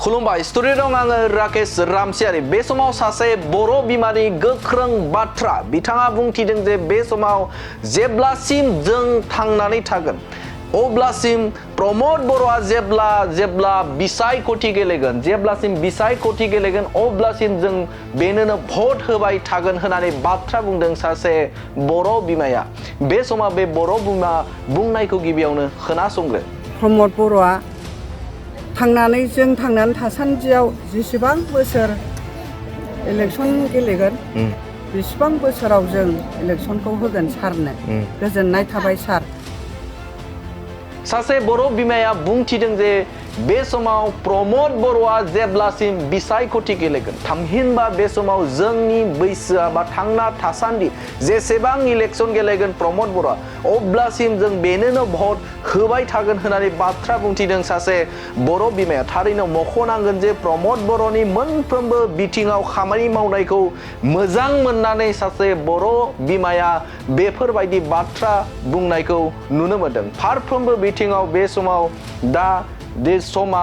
खुलुमबाय स्टुडिय'आव आङो राकेश रामसियारि बे समाव सासे बर' बिमानि गोख्रों बाथ्रा बिथाङा बुंथिदों जे बे समाव जेब्लासिम जों थांनानै थागोन अब्लासिम प्रमद बर'आ जेब्ला बिसायख'थि गेलेगोन जेब्लासिम बिसायख'थि गेलेगोन अब्लासिम जों बेनोनो भट होबाय थागोन होननानै बाथ्रा बुंदों सासे बर' बिमाया बे समाव बे बर' बिमा बुंनायखौ गिबियावनो खोनासंग्रो प्रमद बर'आ जों थांनानै थासान्दियाव जेसेबां बोसोर इलेक्सन गेलेगोन बेसेबां बोसोराव जों इलेक्सनखौ होगोन सारनो गोजोननाय थाबाय सार सासे बर' बिमाया बुंथिदों जे बे समाव प्रमद बर'आ जेब्लासिम बिसायख'थि गेलेगोन थामहिनबा बे समाव जोंनि बैसोआ बा थांना थासान्दि जेसेबां इलेक्सन गेलेगोन प्रमद बर'आ अब्लासिम जों बेनोनो भट होबाय थागोन होननानै बाथ्रा बुंथिदों सासे बर' बिमाया थारैनो मख'नांगोन जे प्रमद बर'नि मोनफ्रोमबो बिथिङाव खामानि मावनायखौ मोजां मोननानै सासे बर' बिमाया बेफोरबायदि बाथ्रा बुंनायखौ नुनो मोनदों फारफ्रोमबो बिथिङाव बे समाव दा बे समा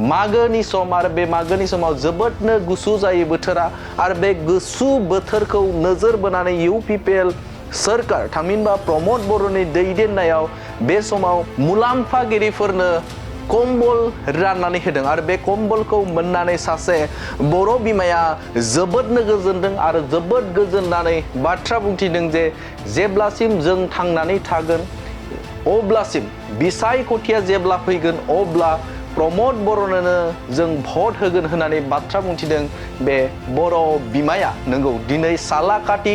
मागोनि सम आरो बे मागोनि समाव जोबोदनो गुसु जायो बोथोरा आरो बे गुसु बोथोरखौ नोजोर बोनानै UPPL सोरखार थामहिनबा प्रमद बर'नि दैदेननायाव बे समाव मुलाम्फागिरिफोरनो कम्बल राननानै होदों आरो बे कम्बलखौ मोननानै सासे बर' बिमाया जोबोदनो गोजोनदों आरो जोबोद गोजोननानै बाथ्रा बुंथिदों जे जेब्लासिम जों थांनानै थागोन अब्लासिम बिसायख'थिया जेब्ला फैगोन अब्ला प्रमद बर'नो जों भट होगोन होननानै बाथ्रा बुंथिदों बे बर' बिमाया नंगौ दिनै सालाकाटि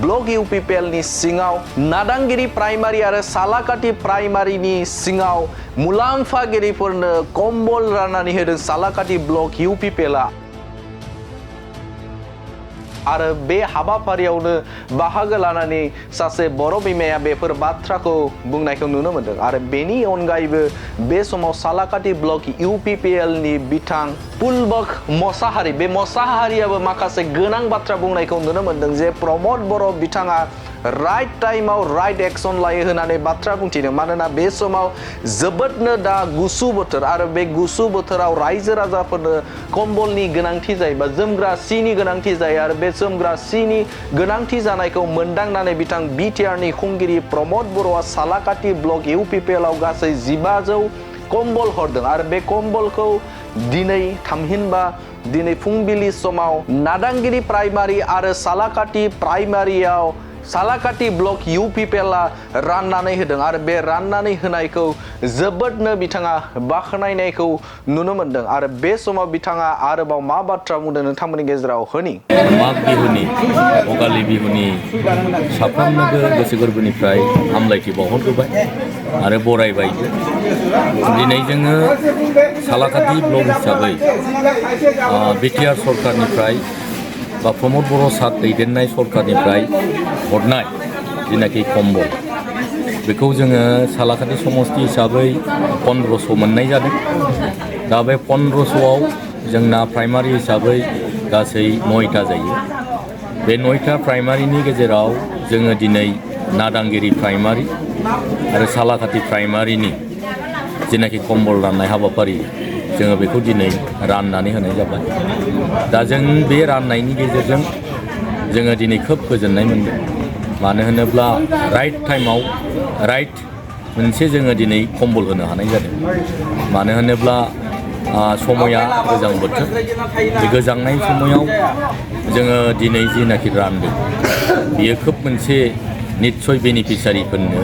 ब्लक UPPL नि सिङाव नादांगिरि प्राइमारि आरो सालाकाटि प्राइमारिनि सिङाव मुलाम्फागिरिफोरनो कम्बल राननानै होदों सालाकाटि ब्लक UPPL आ आरो बे हाबाफारियावनो बाहागो लानानै सासे बर' बिमाया बेफोर बाथ्राखौ बुंनायखौ नुनो मोनदों आरो बेनि अनगायैबो बे समाव सालाकाटि ब्लक UPPL नि बिथां पुलबक मोसाहारि बे मोसाहारियाबो माखासे गोनां बाथ्रा बुंनायखौ नुनो मोनदों जे प्रमद बर' बिथाङा राइट टाइमाव राइट एक्शन लायो होननानै बाथ्रा बुंथिदों मानोना बे समाव जोबोदनो दा गुसु बोथोर आरो बे गुसु बोथोराव रायजो राजाफोरनो कम्बलनि गोनांथि जायो बा जोमग्रा सिनि गोनांथि जायो आरो बे जोमग्रा सिनि गोनांथि जानायखौ मोनदांनानै बिथां BTR नि खुंगिरि प्रमद बर'आ सालाकाटि ब्लक UPPL आव गासै 1500 कम्बल हरदों आरो बे कम्बलखौ दिनै थामहिनबा दिनै फुंबिलि समाव नादांगिरि प्राइमारि आरो सालाकाटि प्राइमारियाव सालाकाटि ब्लक UPPL आ राननानै होदों आरो बे राननानै होनायखौ जोबोदनो बिथाङा बाख्नायनायखौ नुनो मोनदों आरो बे समाव बिथाङा आरोबाव मा बाथ्रा बुंदों नोंथांमोननि गेजेराव होनि माग बिहुनि भगालि बिहुनि साफ्रोमनोबो गोसो गोरबोनिफ्राय हामलायथि बावहरबोबाय आरो बरायबायबो दिनै जोङो सालाकाटि ब्लक हिसाबै BTR सरकारनिफ्राय बा प्रमद बर' सार दैदेननाय सरकारनिफ्राय हरनाय जिनाखि कम्बल बेखौ जोङो सालाकाटि समस्ति हिसाबै 1500 मोननाय जादों दा बे 1500आव जोंना प्राइमारि हिसाबै गासै 9टा जायो बे 9टा प्राइमारिनि गेजेराव जोङो दिनै नादांगिरि प्राइमारि आरो सालाकाटि प्राइमारिनि जिनाखि कम्बल राननाय हाबाफारि जोङो बेखौ दिनै राननानै होनाय जाबाय दा जों बे राननायनि गेजेरजों जोङो दिनै खोब गोजोननाय मोनदों मानो होनोब्ला राइट टाइमाव राइट मोनसे जोङो दिनै कम्बल होनो हानाय जादों मानो होनोब्ला समया गोजां बोथोर बे गोजांनाय समाव जोङो दिनै जिनाखि रानदों बियो खोब मोनसे निस्सय बेनिफिसारिफोरनो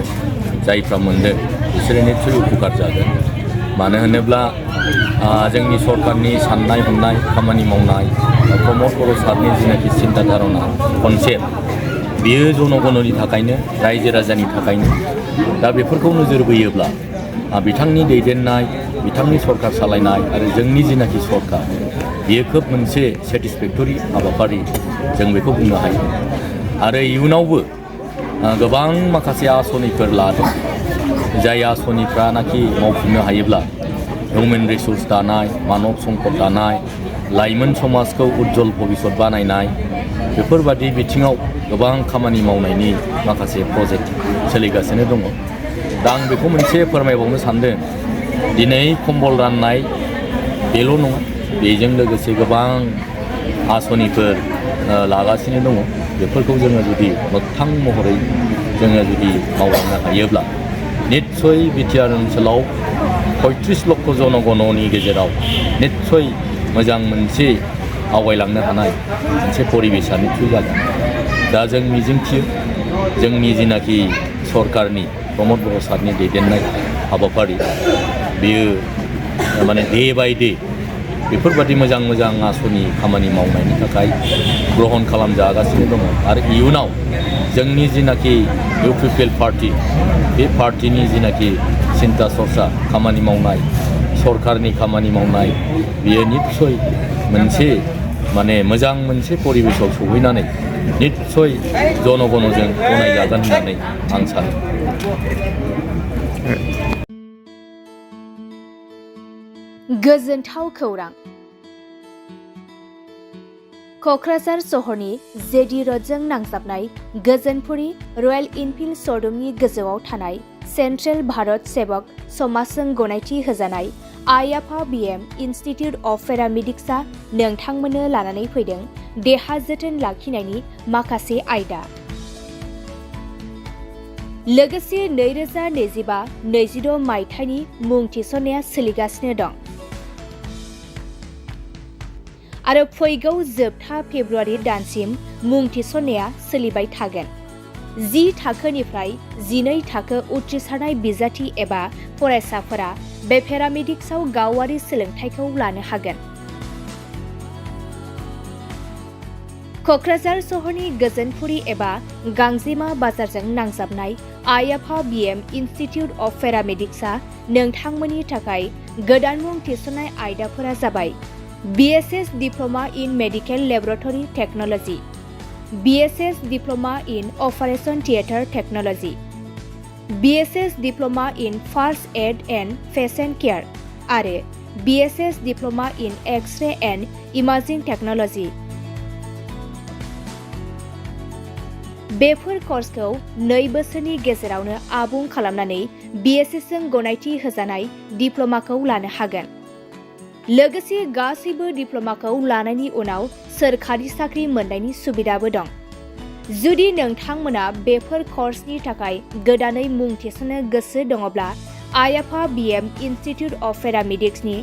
जायफ्रा मोनदों बिसोरो निस्सय उपकार जागोन मानो होनोब्ला जोंनि सरकारनि साननाय हनाय खामानि मावनाय प्रमद बर' सारनि जिनाखि सिन्था धारना कनसेप्ट बियो जनगणनि थाखायनो रायजो राजानि थाखायनो दा बेफोरखौ नोजोर बोयोब्ला बिथांनि दैदेननाय बिथांनि सरकार सालायनाय आरो जोंनि जिनाखि सरकार बियो खोब मोनसे सेटिसफेक्टरि हाबाफारि जों बेखौ बुंनो हायो आरो इयुनावबो गोबां माखासे आसनिफोर लादों जाय आसनिफ्रानाखि मावफुंनो हायोब्ला ह्युमेन रिसोर्स दानाय मानब सम्पद दानाय लाइमोन समाजखौ उज्जवल भबिष्यत बानायनाय बेफोरबादि बिथिङाव गोबां खामानि मावनायनि माखासे प्रजेक्ट सोलिगासिनो दङ दा आं बेखौ मोनसे फोरमायबावनो सानदों दिनै कम्बल राननाय बेल' नङा बेजों लोगोसे गोबां आसनिफोर लागासिनो दङ बेफोरखौ जोङो जुदि मोगथां महरै जोङो जुदि मावलांनो हायोब्ला निस्सय बिटिआर ओनसोलाव 35 लक्ष जनगणनि गेजेराव निस्सय मोजां मोनसे आवगायलांनो हानाय मोनसे परिबेसा निस्सय जागोन। दा जों मिजिंथियो जोंनि जिनाखि सरकारनि प्रमद बर' सारनि दैदेननाय हाबाफारि बेयो माने डे बाय डे बेफोरबादि मोजां मोजां आसनि खामानि मावनायनि थाखाय ग्रहन खालामजागासिनो दङ आरो इयुनाव जोंनि जिनाखि इउपिपिएल पार्टी बे पार्टीनि जिनाखि सिन्ता सरसा खामानि मावनाय सरकारनि खामानि मावनाय बियो निस्सय मोनसे माने मोजां मोनसे परिबेसाव सौहैनानै निस्सय जनगणजों गनायजागोन होननानै आं सानो। गोजोनथाव खौरां क'क्राझार सहरनि जेडि र'डजों नांजाबनाय गोजोनपुरी रयेल इनफिल्ड श'रुमनि गोजौआव थानाय सेन्ट्रेल भारत सेबक समाजजों गनायथि होजानाय आइ आफा बिएम इनस्टिट्युट अफ पेरामेडिक्सआ नोंथांमोननो लानानै फैदों देहा जोथोन लाखिनायनि माखासे आयदा। लोगोसे 2025-26 मायथाइनि मुं थिसननाया सोलिगासिनो दं आरो फैगौ जोबथा फेब्रुवारि दानसिम मुं थिसननाया सोलिबाय थागोन। 10 थाखोनिफ्राय 12 थाखो उथ्रिसारनाय बिजाथि एबा फरायसाफोरा बे पेरामेडिक्सआव गावारि सोलोंथाइखौ लानो हागोन। क'क्राझार सहरनि गोजोनपुरी एबा गांजेमा बाजारजों नांजाबनाय आइ आफा बिएम इनस्टिट्युट अफ पेरामेडिक्सआ नोंथांमोननि थाखाय गोदान मुं थिसननाय आयदाफोरा जाबाय BSS Diploma in Medical Laboratory Technology, BSS Diploma in Operation Theatre Technology, BSS Diploma in First Aid and Patient Care आरो BSS Diploma in X-ray and Imaging Technology। बेफोर कर्सखौ 2 बोसोरनि गेजेरावनो आबुं खालामनानै BSS जों गनायथि होजानाय डिप्ल'माखौ लानो हागोन। लोगोसे गासैबो डिप्ल'माखौ लानायनि उनाव सोरखारि साख्रि मोननायनि सुबिदाबो दं। जुदि नोंथांमोना बेफोर कर्सनि थाखाय गोदानै मुं थिसननो गोसो दङब्ला आइ आफा बिएम इनस्टिट्युट अफ पेरामेडिक्सनि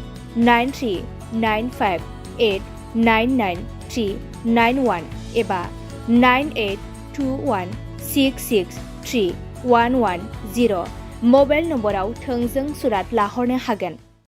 9395899391 एबा 9821663110 मबाइल नम्बराव थोंजों सुरात लाहरनो हागोन।